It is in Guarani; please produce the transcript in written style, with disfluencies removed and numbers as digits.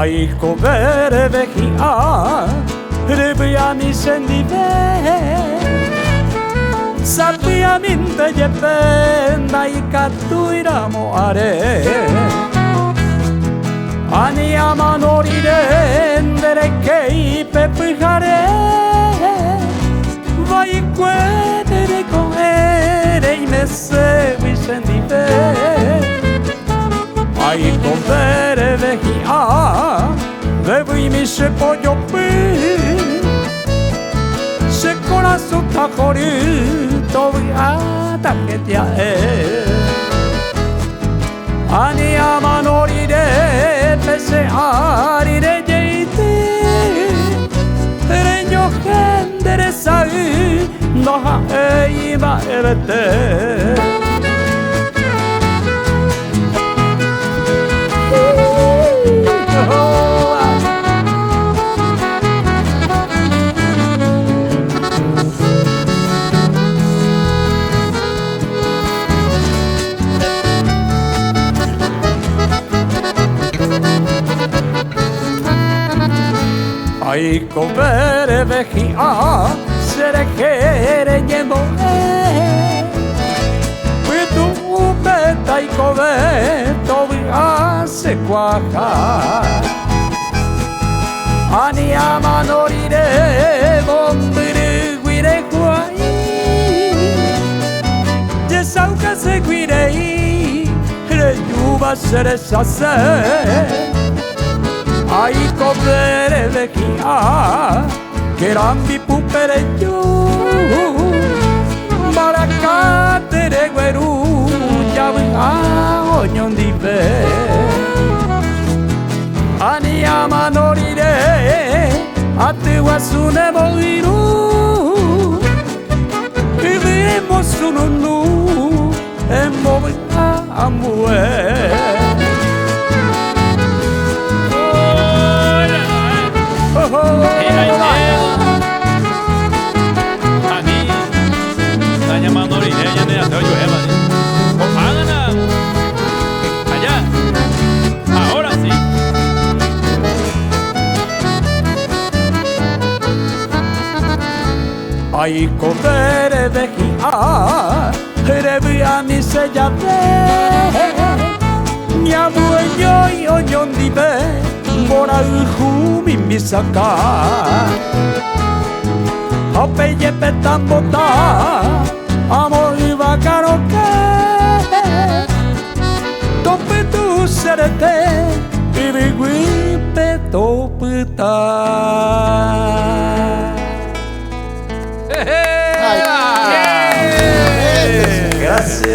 Aikove reve hi'a revy'ami chendive Sapy'amínte jepe ndaikatúiramo are Ani amano rire nde rekéi pe pyhare Vaikue reko'ẽ reimeségui chendive Aikove reve hi'a vevyimi che pojopy Che korasõ tahory tovy'a tahetia'e Ani amano rire pe che ári rejeity Reñohẽ nde resay Ndaha'éi mba'evete. Aikove reve hi'a che rehe reñembo'e Pytu'úpe taikove tovy'a che kuaha Ani amano rire mombyrýgui rehuái Jesaukaségui rei rejúva che rechase Aikove reve hi'a Kerambi pupe reju Mbaraka regueru javy'a oñondive Ani amano rire aty guasu nemoirũ Yvy emosununu embovy'a ambue. Aikove reve hi'a revy'ami che jave Ñamoheñói oñondive mborayhu mimbisaka Ha upéi jepe tambota amo yvága rokẽ Topytu'u che rete yvyguýpe topyta. Gracias.